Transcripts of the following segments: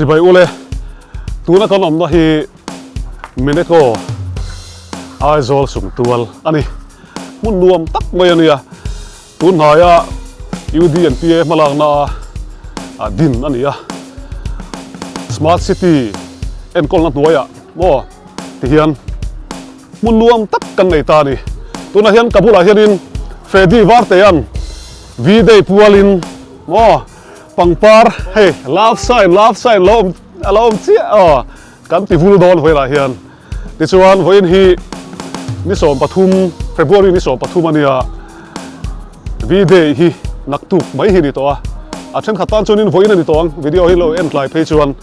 Chibai ule, tuna kan awmna hi Mineko Aizawl Sumtual a ni. Hmun nuam tak mai a nia. Tun hnaia UDNPA hmalakna a din a ni a. Smart City enkawlna hnuaiah maw tihian hmun nuam tak kan nei ta a ni. Tunah hian ka bulah hianin Freddy Vartea'n V-Day pualin maw pangpar hei love sign love sign lo awm a lo awm chiah aw kan ti vul dawn vawilah hian. Tichuan vawiin hi ni 13 February ni 13 a nia V-Day hi naktuk mai hi ni tawh a. A thenkhat tan chuanin vawiin a ni tawh ang video hi lo en tlai phei chuan.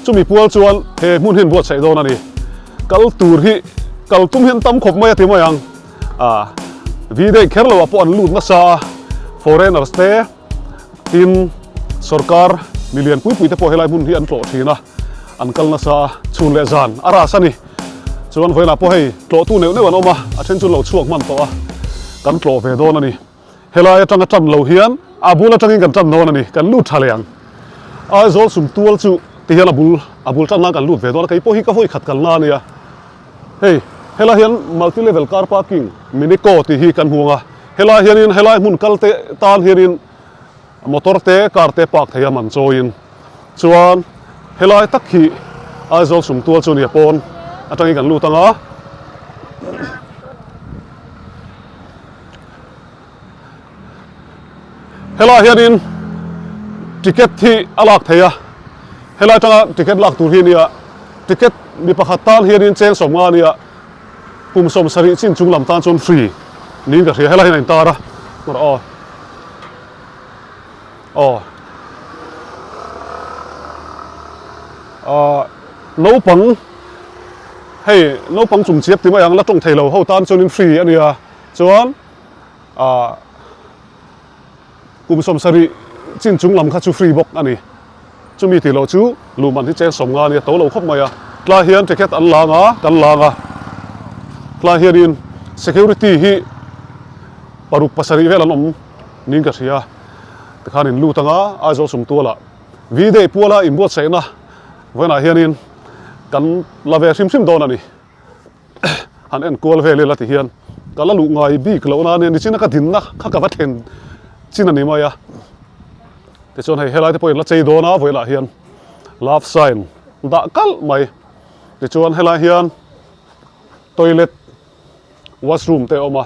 Chumi pual chuan he hmun hi an buatsaih dawn a ni. Kal tur hi kal tum hian tam khawp mai a ti mai ang. Ah, V-Day kher loah pawh an lut nasa a, foreigners te tin sorkar milian pui pui te pawh helai hmun hi an tlawh thin a, an kal nasa a, chhun leh zan a ras a ni. Chuan vawiinah pawh hei tlawhtu neuh neuh an awm a, a then chu an lo chhuak hman tawh a, kan tlawh ve dawn a ni. Helai atanga tan lo hian a bul atangin kan tan dawn a ni, kan lut tha leh ang. Aizawl sum tual chu ti hian a bul a bul tan nan kan lut ve dawn a, kei pawh hi ka vawi khat kalna a nia. Hei helai hian multi level car parking Minico tih hi kan hmu ang a, helai hianin helai hmun kal te tan hianin motor te car te park thei a man chawiin chuan helai tak hi Aizawl sum tual chu a nia pawn atangin kan lut ang a. Helaiah hianin ticket hi a lak thei a, helai atanga ticket lak tur hi a nia, ticket mi pakhat tan hianin cheng 50 a nia, kum 70 chin chung lam tan chuan free niin ka hria, helai hian a intar a, aw aw aw naupang hei naupang chung chiap ti mai ang la tawng thei lo ho tan chuanin free a nia. Chuan ah kum 70 chin chung lam kha chu free bawk a ni. Chumi tih loh chu luhman hi cheng 50 a nia to lo khawp mai a. Tlai hian ticket an lang a, kan lang a. Tlai hianin security hi paruk pasarih vel an awm niin ka hria. Tikhan in lut anga Aizawl Sumtualah V-Day puala inbuatsaihna vawiinah hianin kan la ve hrim hrim dawn a ni. Han en kual vel ila ti hian ka la luh ngai bik loh na ania nichina ka dinna kha ka va thlen chin a ni mai a tichuan hei helai te pawhin la chei dawn a vawilah hian love sign dah kalh mai tichuan helai hian toilet washroom te a awm a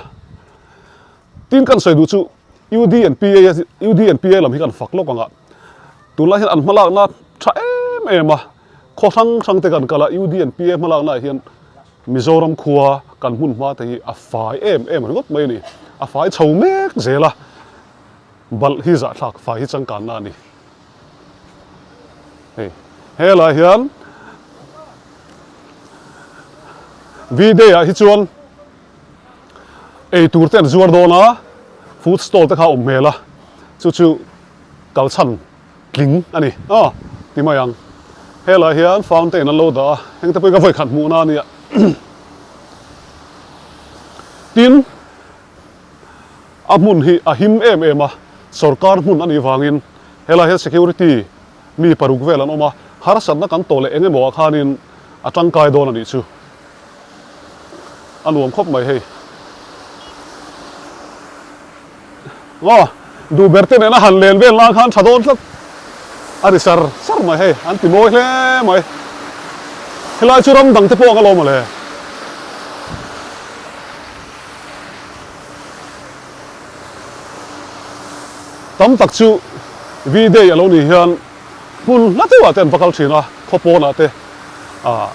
tin kan sawi duh chu U_D and P_A U_D and P_A lam hi kan fak lawk ang a tunlai hian an hmalakna tha em em a. Khaw hrang hrang te kan kal a, UDNPA hmalakna ah hian Mizoram khua kan hmun hma te hi a fai em em ringawt mai a ni. A fai chho mek zel a, balh hi zahthlak fai hi changkanna a ni. Hei helai hian V-day ah hi chuan ei tur te an zuar dawn a, food stall te kha a awm hmel a, chu chu kal chhan Tling a ni a ti mai ang. Helai hian fountain an lo dah a, heng te pawhin ka vawikhat hmuhna a nia. Tin, a hmun hi a him em em a, sorkar hmun a nih vangin helai hian security mi paruk vel an awm a, harsatna kan tawh leh eng emaw ah khanin a tangkai dawn a nih chu. A nuam khawp mai hei. Aw, duh ber te nena han len vel nan khan tha dawn tlat a ri sar sar mai hei, an ti mawi hle mai. Helai chu ram dang te pawh ang alawm mawle. Tam tak chu V-day a lo nih hian hmun hla deuhah te an va kal thin a, khaw pawnah te ah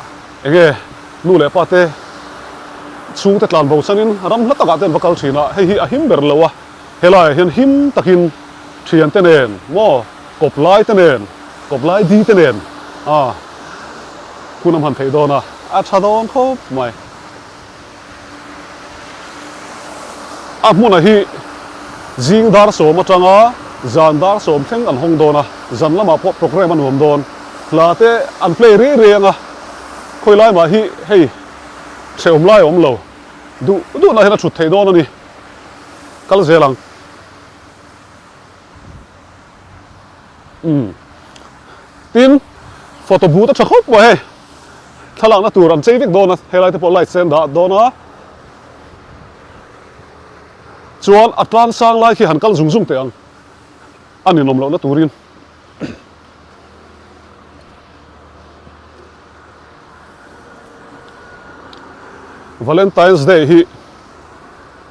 enge nu leh pa te chhungte tlan bo sanin ram hla takah te an va kal thin a, hei hi a him ber lo a, helaiah hian him takin thiante nen maw kawp lai te nen kawp lai di te nen a hun a hman theih dawn a, a tha dawn khawp mai. A hmunah hi zing dar 10 atanga zan dar 10 thleng an hawng dawn a, zan lamah pawh programme a nuam dawn. Hla te an play reng reng a, khawi lai mah hi hei hrehawm lai a awm lo, duh duhna hian a thut theih dawn a ni. Kal zel ang. Umm. Tin, Photo booth a tha khawp mai hei. Thlalakna tur an chei vek dawn a, helai te pawh light sen dah dawn a. Chuan a tlang sang lai khi han kal zung zung teh ang a ninawm lohna turin. Valentine's Day hi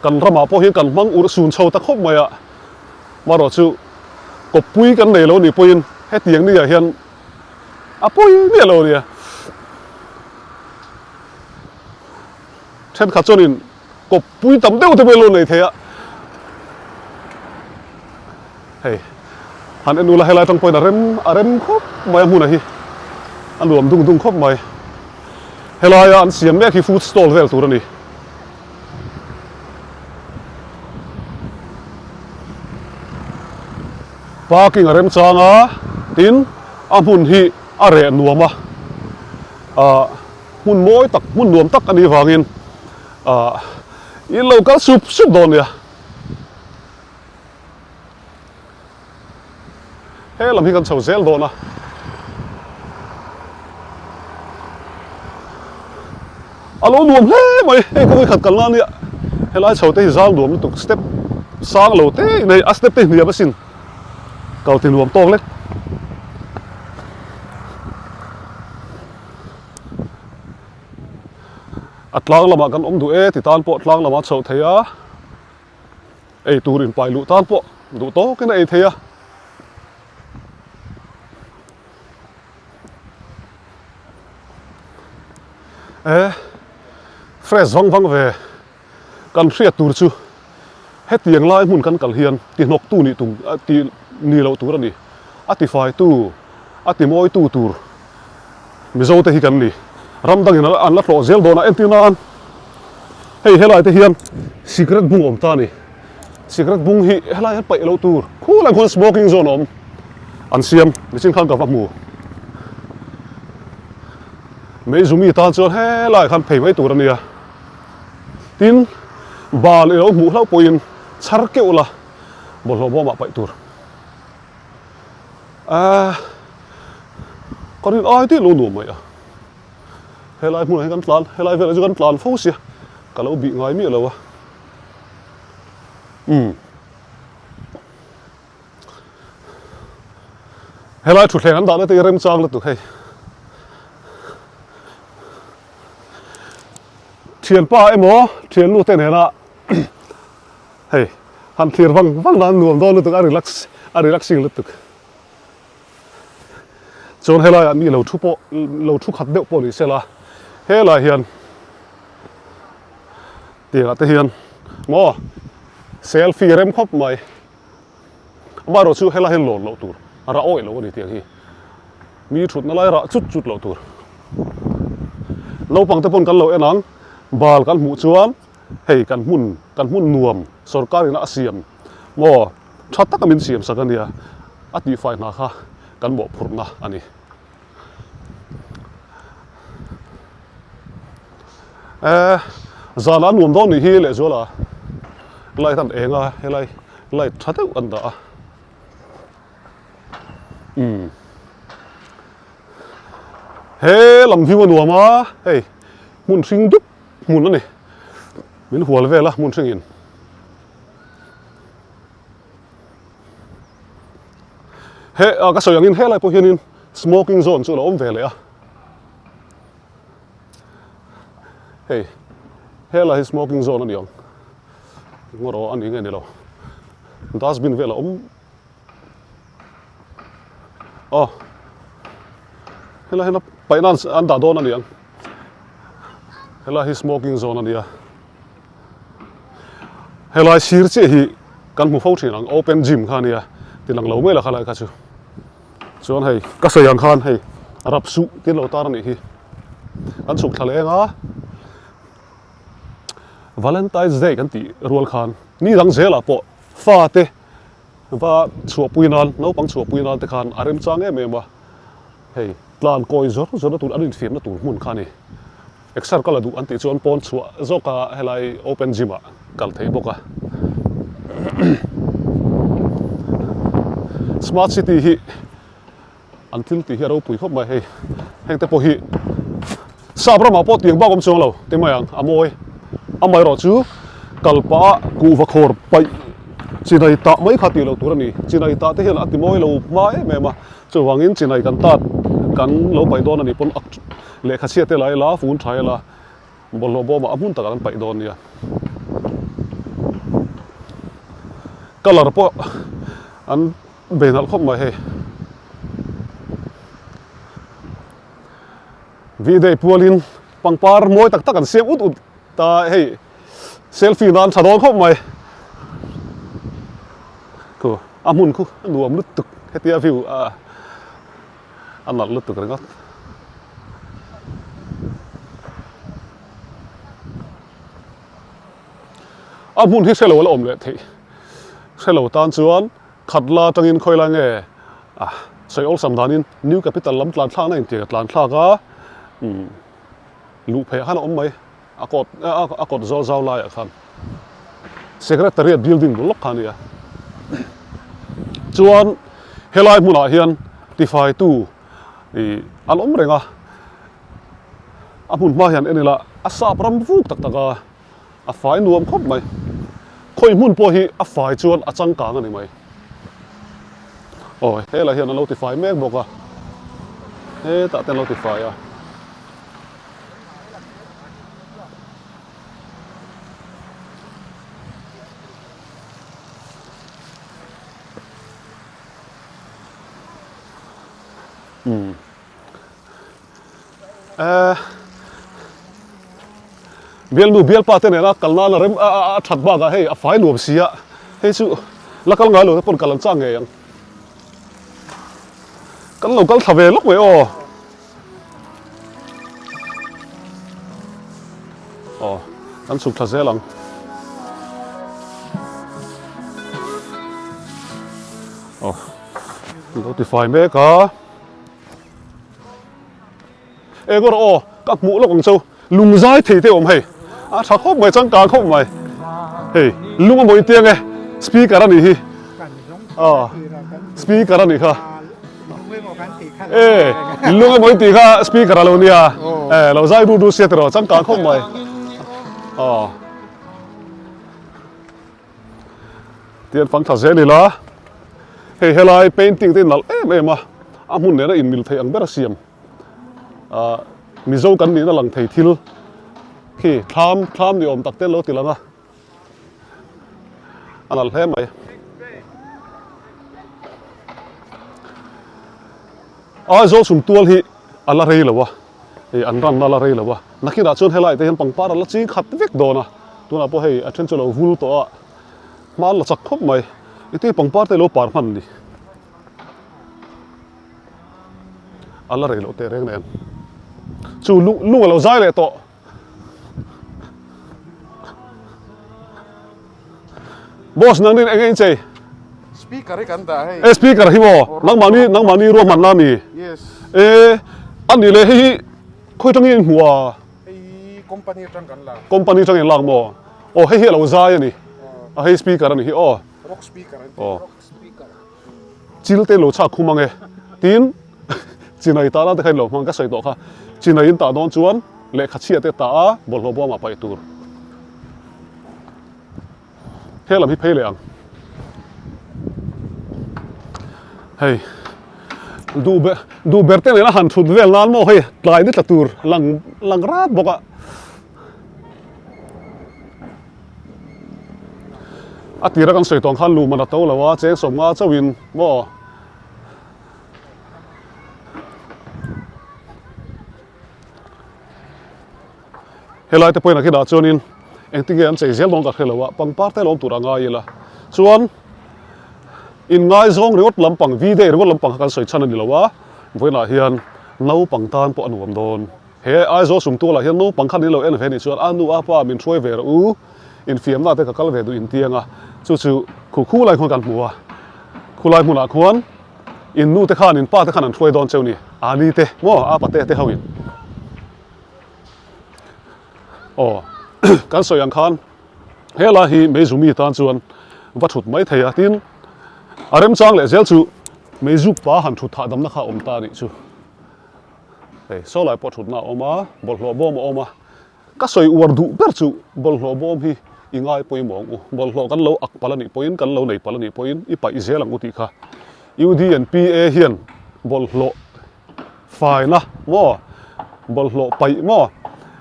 kan ramah pawh hian kan hmang urh sun chho ta khawp mai a, marawh chu kawppui kan nei lo nih pawhin hetiang ni ah hian a pawi miah lo a nia. Thenkhat chuanin kawppui tam deuh te pawhin lo nei thei a, hei han en ula helai atang pawhin a rem a rem khawp mai a hmun a hi a nuam dung dung khawp mai. Helaia an siam mek hi food stall vel tur a ni. Parking a remchang a, tin a hmun hi a reh nuam a, ah hmun mawi tak hmun nuam tak a nih vangin ah in lo kal sup sup dawn nia. He lam hi kan chho zel dawn a. A lo nuam hle mai, hei ka vawikhat kalna ania, helai chho te hi zal nuam lutuk, step sang lo te in hei a step te hi hniam asin, kal ti nuam tawk lek. A tlang lamah kan awm duh e ti tan pawh tlang lamah chhoh thei a. Ei tur inpai luh tan pawh duh tawkin a ei thei a. E fresh vang vang ve kan hriat tur chu hetiang lai hmun kan kal hian ti hnawk tu nih tum ti ni loh tur a ni. A ti fai tu a ti mawi tu tur Mizo te hi kan ni. Ram dangin an la tlawh zel dawn a, entir nan hei helai te hian cigarette bung awm ta a ni. Cigarette bung hi helai hian paih loh tur khulai khuan smoking zone a awm an siam nichin khan ka va hmu. Meizumi tan chuan helai khan phei mai tur a nia. Tin, bal i lo hmuh hlauh pawhin chhar keuh la bawlhhlawh bawmah paih tur. Ahh ka rin ai tih lo nuam mai a helai hmunah hian kan tlan helai velah chu kan tlan fo sia ka lo bih ngai miah lo a umm helai thutthleng an dahna te hi remchang lutuk hei thianpa emaw thiannu te nena Hei, han thlir vang vang dan nuam dawn lutuk a relax a relaxing lutuk. Chuan helaiah mi lo thu pawh lo thu khat deuh pawh ni sela helai hian tiangah te hian maw selfie rem khawp mai. Amaherawh chu helai hian lawn loh tur rah awih loh a ni tiang hi. Mi thutna lai rah chut chut loh tur. Naupang te pawn kan lo en ang bal kan hmuh chuan. Hei kan hmun kan hmun nuam sorkar ina a siam maw tha taka min siam sak a nia a tihfai hna kha kan mawhphurhna a ni. Eh zan a nuam dawn nih hi lehzuala light an eng a helai light tha deuh an dah a umm he lam view a nuam a hei hmun hring dup. Hmun a ni. Min hual vel a hmun hringin. He ah ka sawi angin helai pawh hianin smoking zone chu a lo awm ve leh a. Hei helai hi smoking zone a ni ang. Ngaw rawh a ni nge ni lo. Dustbin vel a awm. Aw helai hian a paihna an dah dawn a ni ang helai hi smoking zone a ni a helai sir chiah hi kan hmu fo thin ang open gym kha a nia tilang lo mai la khalai kha chu chuan hei ka sawi ang khan hei rap suh tih an lo tar a nih hi kan chhuk thla leng a Valentine's Day kan tih rual khan ni dang zelah pawh fate Va chhuahpui nan, naupang chhuahpui nan te khan a remchang em em a, hei tlan kawi zawr zawrna tur an infiamna tur hmun kha a ni. Exer kal a duh an tih chuan pawn chhuah zawk a helai open gym ah kal theih bawk a. Smart city hi. An thil tih hi a ropui khawp mai hei. Heng te pawh hi sap ramah pawh tiang bak awm chuang lo ti mai ang a mawi. Amaherawh chu kal pah a kuhva khawr paih chinai tah mai kha tih loh tur a ni. Chinai tah te hian a ti mawi lo hma em em a, chuvangin chinai kan tat kan lo paih dawn a nih pawn lehkha chhiat te la ila fun tha ila bawlhhlawh bawmah a hmun takah kan paih dawn nia. Colour pawh an bei nalh khawp mai hei. V-day pualin pangpar mawi tak tak an siam ut ut ta hei selfie nan tha dawn khawp mai. Khu a hmun khu a nuam lutuk hetia view a a nalh lutuk ringawt. A hmun hi hrelo a la awm leh theih hrelo tan chuan Khat la atangin khawi lai nge ah sawi awlsam danin New Capital lam tlan thlakna intiang a tlan thlak a, umm luh pheiah khan a awm mai a kawt a kawt zawl zau laiah khan Secretariat building bul lawk kha a nia. Chuan helai hmunah hian tifaitu ih an awm reng a, a hmun hma hian en ila a sap ram vuk tak tak a. A fai nuam khawp mai. Khawi hmun pawh hi a fai chuan a changkang a ni mai. Aw helai hian an lo ti fai mek bawk a. Hetah te an lo ti fai a. Umm. Eh bialnu bialpa te nena kal nana rem a that bakah hei a fai nuam si a hei chu la kal ngai lo te pawn kal an chak ngei ang kan lo kal thla ve lawk mai aw aw kan chhuk thla zel ang aw lo ti fai mek a. Eng aw ka hmuh lawk ang chu lung zai thei te awm hei a tha khawp mai changkang khawp mai hei lung a mawi tiang e speaker a nih hi aw speaker a nih kha e lung a mawi tih kha speaker a lo nia e lo zai ru ru sia tiraw changkang khawp mai aw Tian fang tha zel ila, hei helai painting te hi nalh em em a, a hmun nena inmil thei ang ber a siam. Ahh Mizo kan nihna lang thei thil khi thlam thlam ni awm tak te an lo ti lang a, a nalh hle mai. Aizawl sumtual hi a la rei lo a. Hei an ranna la rei lo a, nakinah chuan helaiah te hian pangpar a la ching khat vek dawn a, tunah pawh hei a then chu a lo vul tawh a, hma an la chak khawp mai, engtin nge pangpar te lo par hman ni? A la rei loh teh reng nen chu lung a lo zai leh tawh. Boss nang nin eng eng chei? Speaker hi kan dah hei. E speaker hi maw? Nangmahni nangmahni ruahman la mi? Yes. E ani le hei hi khawi tangin in hmu a? Hei company atang kan la. Company atang in lak maw? Aw hei hi a lo zai ani. A hei speaker ani hi aw. Rock speaker an ti. Rock speaker. Chil te lo chhak khum ange. Tin chinai tah nan te kha in lo hmang ka sawi tawh kha. Chinai in tah dawn chuan lehkha chhia te tah a bawlhhlawh bawmah paih tur. He lam hi phei leh ang. Hei duh ber duh ber te nena han thut vel nan maw hei tlai ni tla tur lang lang rat bawk a. A tira kan sawi tawng khan luman a to lo a cheng sawmnga chauhin maw. Helai te pawhin a khilah chuanin engtin nge an chei zel dawn ka hre lo a, pangpar te lawm tur a ngai ila. Chuan inngaizawng ringawt lampang, V-day ringawt lampang kha kan sawi chhan a ni lo a, vawiinah hian naupang tan pawh a nuam dawn. He Aizawl sumtualah hian naupang khan in lo en ve nih chuan a nu a pa min hruai ve rawh u, infiamna te ka kal ve duh intiang a, chu chu khu khu lai khuan kan hmu a, khulai hmunah khuan in nu te khan in pa te khan an hruai dawn cheu ni, a ni te maw a pate te ho in. Aw kan sawi ang khan helai hi Meizumi tan chuan va thut mai thei a, tin a remchang leh zel chu. Meizuk pa han thut hahdamna kha a awm ta a nih chu. Hei saw lai pawh thutna a awm a, bawlhhlawh bawm a awm a. Ka sawi uar duh ber chu bawlhhlawh bawm hi i ngai pawimawh ang u. Bawlhhlawh kan lo ak palh a nih pawhin, kan lo nei palh a nih pawhin i paih zel ang u tih kha. UDNPA hian bawlhhlawh faina maw, bawlhhlawh paih maw,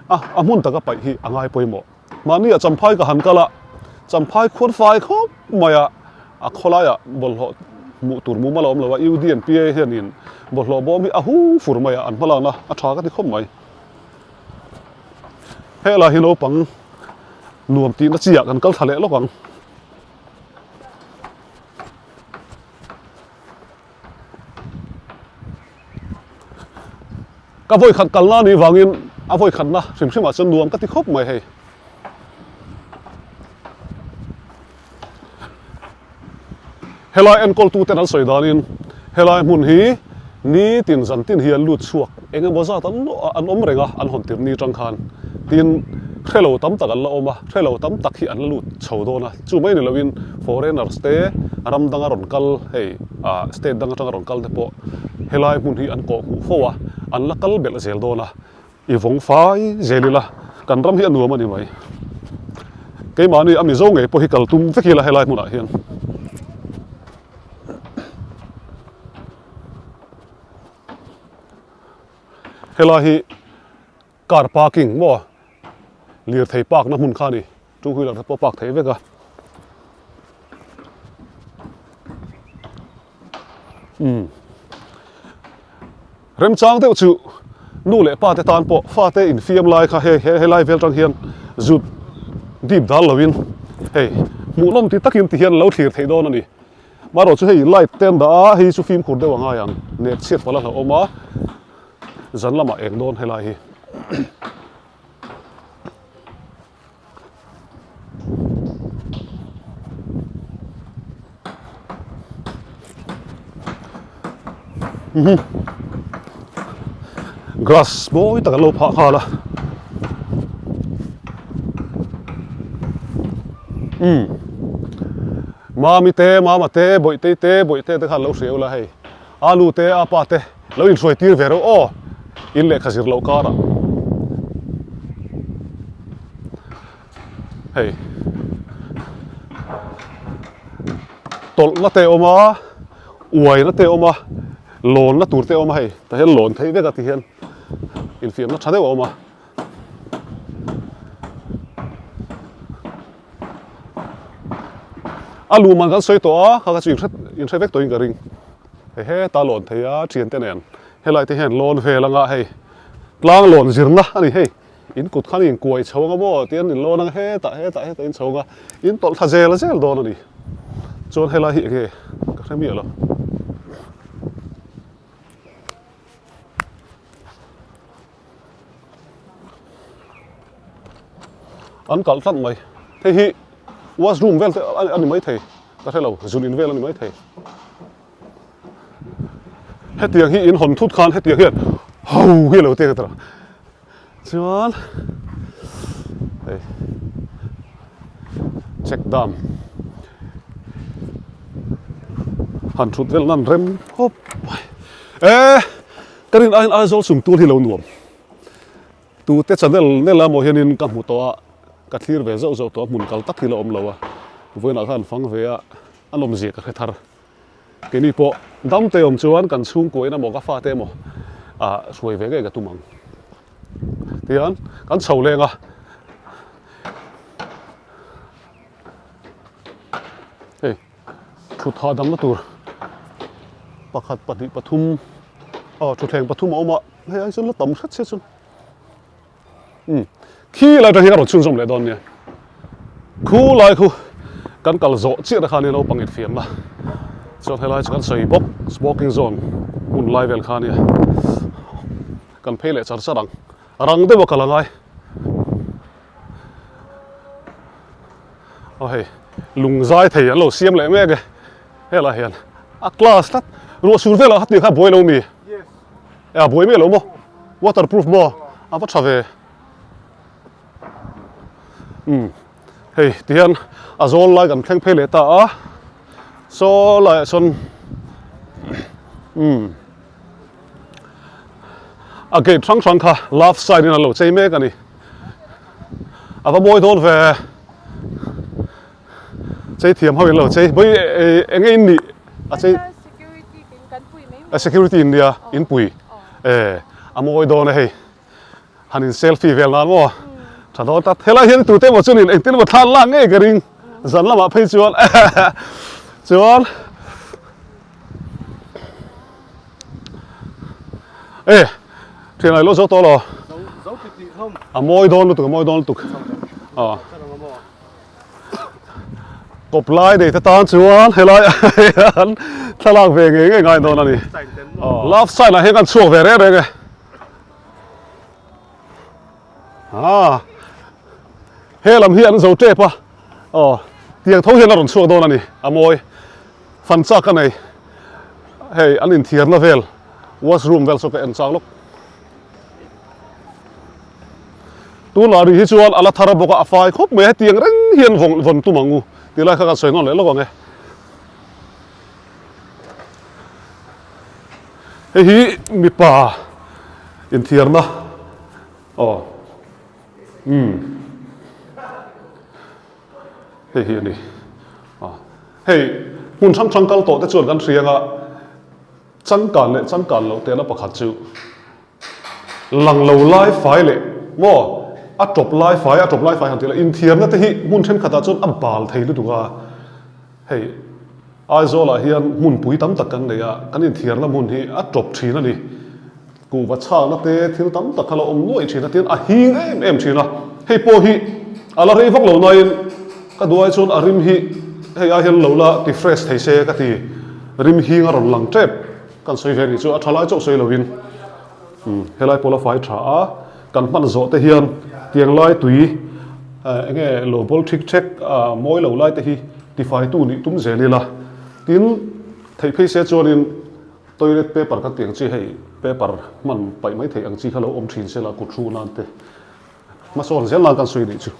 a a hmun taka paih hi a ngai pawimawh. Mahni ah Champhai ka han kal a, Champhai khuan fai khawp mai a, a khawlaiah bawlhhlawh hmuh tur mumal a awm lo a, UDNPA hianin bawlhhlawh bawm hi a hung fur mai a, an hmalakna a tha ka ti khawp mai. Helai hi naupang nuam tihna chi ah kan kal thla leh lawk ang. Ka vawikhat kalna anih vangin a vawikhatna hrim hrim ah chuan nuam ka ti khawp mai hei. Helai enkawl tu ten an sawi danin helai hmun hi nitin zan tin hi an lut chhuak eng emaw zat an an awm reng a an hawn tir ni tang khan tin hrelo tam tak an la awm a hrelo tam tak hi an la lut chho dawn a chu mai ni loin foreigners te ram danga rawn kal hei ah state dang atanga rawn kal te pawh helai hmun hi an kawh hmuh fo a an la kal belh zel dawn a. I vawng fai zel ila, kan ram hi a nuam a ni mai. Keimahni a Mizo ngei pawh hi kal tum vek ila helai hmunah hian. Helai hi car parking maw lirthei park na hmun kha a ni, two wheeler te pawh park theih vek a. Umm. Remchang deuh chu nu leh pa te tan pawh fate infiam lai kha hei helai vel tang hian zut dip dal lovin hei hmuhnawm ti takin ti hian lo thlir theih dawn a ni. Marawh chu hei light te an dah a, hei chu fimkhur deuh a ngai ang, nek chhiat palh a hlauhawm a, zan lamah eng dawn helai hi. Grass mawi tak an lo phah nghal a umm mami te mama te bawihte te bawihte te khan lo hria ula hei alu te apa te. Lo inhruai tir ve reuh aw, in lehkha zir loh karah. Hei tawlhna te a awm a, uaina te a awm a, lawnna tur te a awm a hei, tah hian lawn theih vek a ti hian infiamna tha deuh a awm a. A luman kan sawi tawh a, kha kha chu inhre vek tawhin ka ring. Hei heta lawn thei a thiante nen helai te hian lawn vel anga hei tlang lawn zirna a ni hei in kut khan in kuai chho anga maw tian in lawn anga hetah hetah hetah in chho anga in tawlh thla zel zel dawn a ni chuan helai hi enge ka hre miah lo. An kalh tlat mai hei hi washroom vel te a ni maithei ka hre lo zun in vel a ni maithei hetiang hi in hawn thut khan hetiang hian ho hi a lo tek a chuan hei check dam han thut vel nan rem khawp mai e ka rin aiin Aizawl chung tur hi lo nuam. Tute channel nel amaw hianin ka hmu tawh a, ka thlir ve zauh zauh tawh a, hmun kal tak hi la awm lo a, vawiinah khan fang ve a, a nawmzia ka hre thar. Keini pawh dam te awm chuan kan chhungkua in emaw ka fate emaw ah hruai ve ngei ka tum ang. Tihian kan chho leng a. Hei thut hahdamna tur pakhat pahnih pathum aw thutthleng pathum a awm a hei ai chuan la tam hret se chuan umm khi lai atang hian a rawn chhunzawm leh dawn nia khu lai khu kan kal zawh chiah te khan naupang infiamna chuan helai chu kan sawi bawk smoking zone hmun lai vel kha ania kan phei leh char char ang rang deuh a kal a ngai. Aw hei lung zai thei an lo siam leh mek e helaiah hian a class tlat ruah sur velah kha tih kha buai lo mi e a buai miah lo maw waterproof maw a va tha ve umm hei ti hian a zawl lai kan thleng phei leh ta a saw laiah sawn. Umm. A gate hrang hrang kha love sign in an lo chei mek a ni. A va mawi dawn ve. Chei thiam ho in lo chei. Bawi eng nge in nih? A chei security in nia in pui. E a mawi dawn a hei. Han in selfie vel nan maw? Tha dawn tak. Helai hian tute emaw chuan in engtin emaw thlan lak ngei ka ring. Zan lamah phei chuan chuan e thian ai lo zo tawh lo. A mawi dawn lutuk a mawi dawn lutuk. Aw. Kawp lai nei te tan chuan helai ah hian thlalak ve ngei ngei ngai dawn a ni. Love sign ah hian kan chhuak ve reng reng e. Ah, he lam hi an zo tep a, aw tiang tho hian a rawn chhuak dawn a ni, a mawi fan chak a nei, hei an inthiarna vel washroom vel saw ka en chak lawk. Tunah rih hi chuan a la thar bawk a, a fai khawp mai a, hetiang reng hian vawn vawn tum ang u tih lai kha kan sawi nawn leh lawk ang e. Hei hi mipa inthiarna aw umm hei hi a ni a hei hmun hrang hrang kal tawh te chuan kan hria anga changkan leh changkan loh tehna pakhat chu lang lo lai fai leh maw a tawp lai fai a tawp lai fai han tih lah inthiarna te hi hmun thenkhatah chuan a bal thei lutuk a. Hei, Aizawlah hian hmunpui tam tak kan nei a, kan inthiarna hmun hi a tawp thin a ni. Kuhva chhakna te thil tam tak kha la awm nuaih thin a, tin a hing em em thin a. Hei pawh hi a la rei vak lo nain ka duai chuan a rim hi hei ai hian lo la ti fresh thei se ka ti. Rim hing a rawn lang tep kan sawi ve ni chu a tha lai chauh sawi lovin. Umm helai pawh la fai tha a, kan hman zawh te hian tiang lai tui eng nge lo bawl thik thek a mawi lo lai te hi tifaitu nih tum zel ila. Tin, theih phei se chuanin toilet paper kan tih ang chi hei paper hman paih mai theih ang chi kha lo awm thin sela kut hru nan te hmasawn zel nan kan sawi nih chu.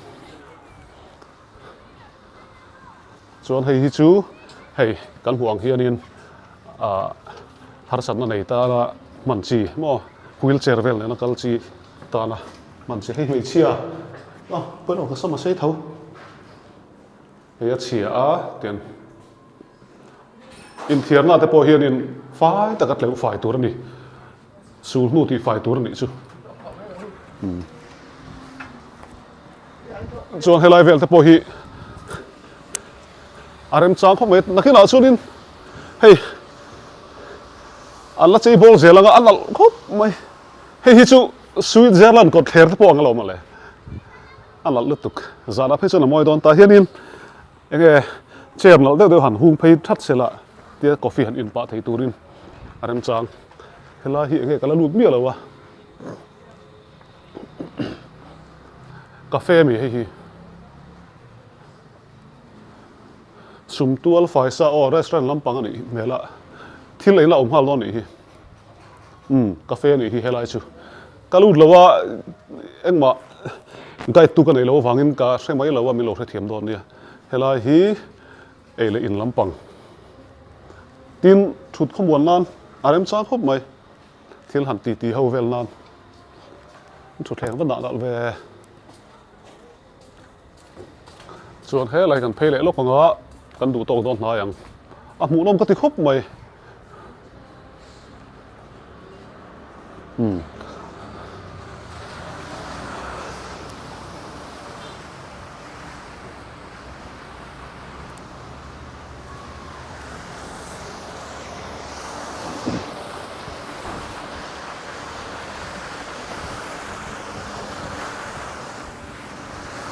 Chuan hei hi chu hei kan hmuh ang hianin ah harsatna nei tana hman chi maw wheel chair vel nena kal chi tana hman chi hei hmeichhia a pawimawh ka sam a sei tho hei a chhia a tian inthiarna te pawh hianin fai taka tleuh fai tur a ni. Sul hnu tih fai tur a nih chu. Chuan helai vel te pawh hi a remchang khawp mai. Nakinah chuanin hei an la chei bawl zel anga a nalh khawp mai. Hei hi chu Switzerland kawtthler te pawh ang alawm mawle. A nalh lutuk. Zanah phei chuan a mawi dawn ta hianin Enge chair nalh deuh deuh han hung phei that sela tia coffee han in pah thei turin a remchang. Helai hi enge ka la lut miah lo a. Cafe mi hei hi. Sumtual faisa aw restaurant lampang a nih hmel a. Thil eina awm nghal dawn a nih hi. Umm cafe a nih hi helai chu. Ka lut lo a engmah guide tu ka neih loh avangin ka hre mai lo a min lo hrethiam dawn nia. Helai hi ei leh in lampang tin thut khawmuan nan a remchang khawp mai. Thil han ti ti ho vel nan thutthleng va dah nalh ve. Chuan helai kan phei leh lawk anga kan duh tawk dawn hnai ang. A hmuhnawm ka ti khawp mai. Umm.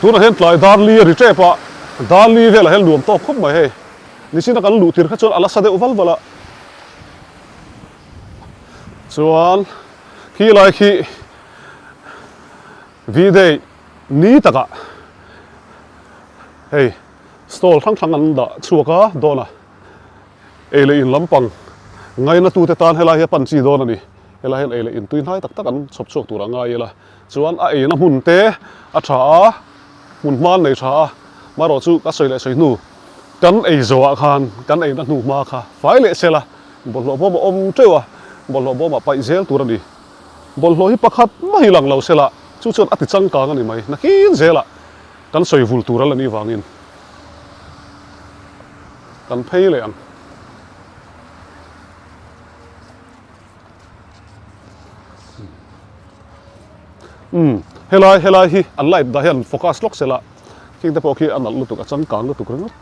Tunah hian tlai dar li a ri tep a, dar li velah hian luam tawk khawp mai hei. Nichina kan luh tir kha chuan a la sa deuh val val a. Chuan khi lai khi V-day ni takah hei stall hrang hrang an dah chhuak a dawn a. Ei leh in lampang ngaina tute tan helai hi a pan chi dawn a ni. Helai hian ei leh in tui hnai tak tak an chhawp chhuak tur a ngai ila. Chuan a eina hmun te a tha a, hmun hma an nei tha a, marawh chu ka sawi leh sawi hnu kan ei zawhah khan kan eina hnu hma kha fai leh sela Bawlhhlawh bawm a awm teuh a, bawlhhlawh bawmah paih zel tur a ni. Bawlhhlawh hi pakhat mai lang lo sela, chu chuan a ti changkang a ni mai. Nakin zelah kan sawi vul tur a la nih vangin kan phei leh ang. Umm helai helai hi an light dah hian focus lawk sela khing te pawh khi a nalh lutuk a changkang lutuk ringawt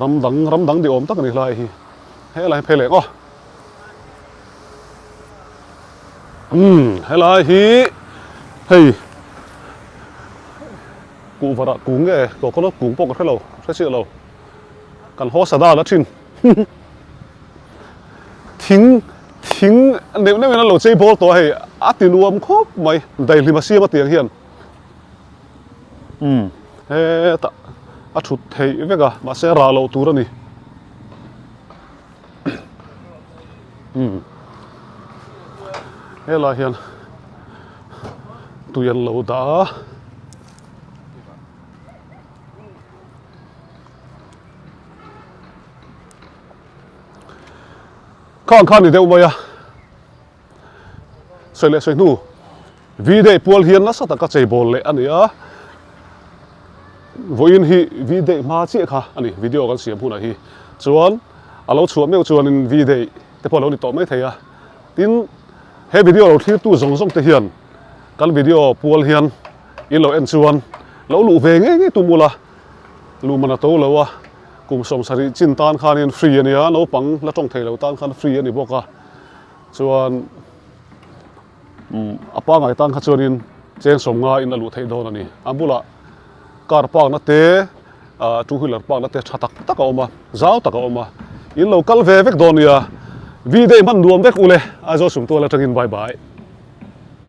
ram dang ram dang ni awm tak a ni hlai hi helai hi phei leh aw umm helai hi hei kuhva rah kung nge coconut kung pawh ka hre lo hre chiah lo kan haw sa dan a thin. Thing thing neuh neuhin an lo chei bawl tawh a hei, a ti nuam khawp mai, daihlim a siam a tiang hian umm hetah a thut theih vek a, mahse a rah loh tur a ni umm helai hian tui an lo dah a. Khang kha ni deuh mai a, sawi leh sawi hnu V-day pual hian nasa taka chei bawl leh a ni a, vawiin hi V-day hma chiah kha a ni video kan siam hunah hi chuan a lo chhuah meuh chuanin V-day te pawh a lo ni tawh mai thei a, tin he video lo thlirtu zawng zawng te hian kan video pual hian in lo en chuan lo luh ve ngei ngei tum ula luh man a to lo a. Kum 70 chin tan khanin free a nia, naupang la tawng thei lo tan khan free a ni bawk a, chuan a pangai tan kha chuanin cheng 50 in a luh theih dawn a ni. A bulah car park na te, two wheeler park na te tha tak tak a awm a, zau tak a awm a, in lo kal ve vek dawn nia, V-day hman nuam vek ule, Aizawl Sumtual atangin bye bye.